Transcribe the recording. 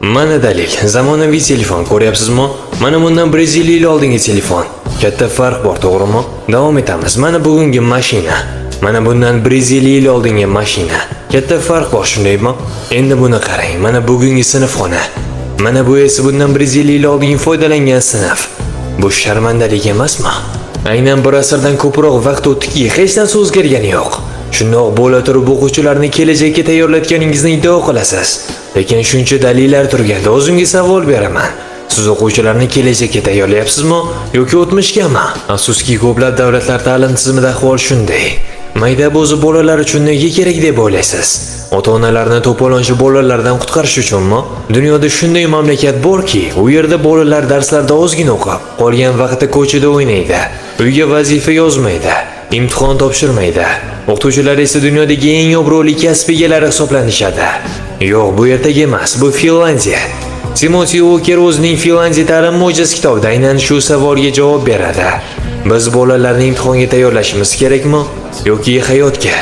Mana dalil. Zamonaviy telefon ko'ryapsizmi? Mana bundan 150 yil oldingi telefon. Katta farq bor, to'g'rimi? Davom etamiz. Mana bugungi mashina. Mana bundan 150 yil oldingi mashina. Katta farq bor, shundaymi? Endi buni qarang. Mana bugungi sinfxona. Mana bu esa bundan 150 yil oldingi foydalangan sinf. Bu sharmandalik emasmi? Aynan bir asrdan ko'proq vaqt o'tdiki, hech narsa o'zgargani yo'q. Shundoq bo'la turib o'quvchilarni kelajakka tayyorlayotganingizni iddao qilasiz. Lekin shuncha dalillar turganda o'zimga savol beraman. Siz o'quvchilarni kelajakka tayyorlayapsizmi yoki o'tmishgami? Afsuski, ko'plab davlatlar ta'lim tizimida ahvol shunday. Maktab o'zi bolalar uchun nega kerak deb o'ylaysiz? Ota-onalarni to'polonchi bolalardan qutqarish uchunmi? Dunyoda shunday mamlakat borki, u yerda bolalar darslarda ozgina o'qib, qolgan vaqtda ko'chada o'ynaydi, uyga vazifa yozmaydi, imtihon topshirmaydi. O'qituvchilar esa dunyodagi eng obro'li kasb egalari hisoblanishadi. Yo'q, bu ertak emas, bu Finlandiya. Timoti Uoker o'zining "Finlandiya ta'lim mo'jizasi" kitobida aynan shu savolga javob beradi. Biz bolalarni imtihonga tayyorlashimiz kerakmi yoki hayotga?